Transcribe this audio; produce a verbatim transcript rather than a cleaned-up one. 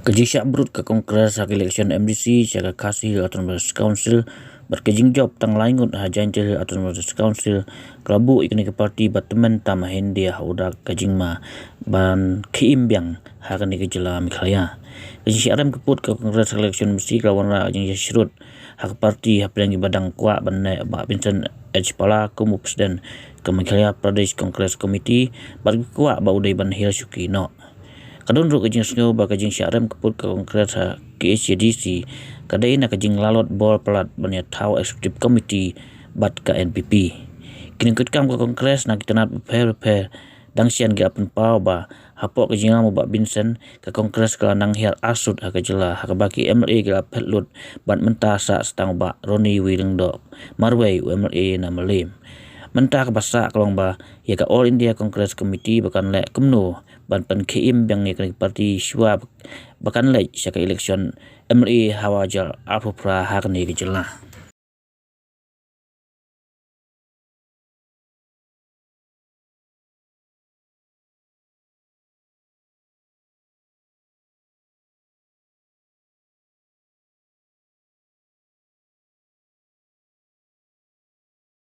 Ka jingshah brut ka Congress ha ka election M D C sha ka Khasi Hills Autonomous Council bad ka jingjop tang lai ngut ha Jaintia Hills Autonomous Council ka la buh ïa kane ka party ba tymmen tam ha India ha u dak ka jingma ban khie im biang ha kane ka jylla Meghalaya. Ka jingshah rem ka pud ka Congress ha ka election M D C ka la wanrah ka jingshah shrut ha ka party hapdeng kiba dang kwah ban neh Bah Vincent H Pala kum u president ka Meghalaya Pradesh Congress Committee bad ki kwah ba u dei ban hiar shuki noh. Ka don ruh ka jingsngew ba ka jingshah rem ka pud ka Congress ha K H A D C ka dei na ka jinglalot bor palat ban ïa thaw executive committee bad ka N P P. Ki nongkitkam ka Congress na ki tnat bapher bapher dang shen ki la pynpaw ba hapoh ka jingïalam u Bah Vincent ka Congress ka la nang hiar arsut ha ka jylla ha kaba ki M L A ki la phet lut bad mynta sah sa tang u Bah Ronnie W Lyngdoh marwei u M L A na Mylliem. Mynta kaba sah ka long ba ïa ka All India Congress Committee ba kan leh kumno ban pynkhie im biang ïa kane ka party shuwa ba kan leit sha ka election M L A ha u ar hajar arphew phra ha kane ka jylla.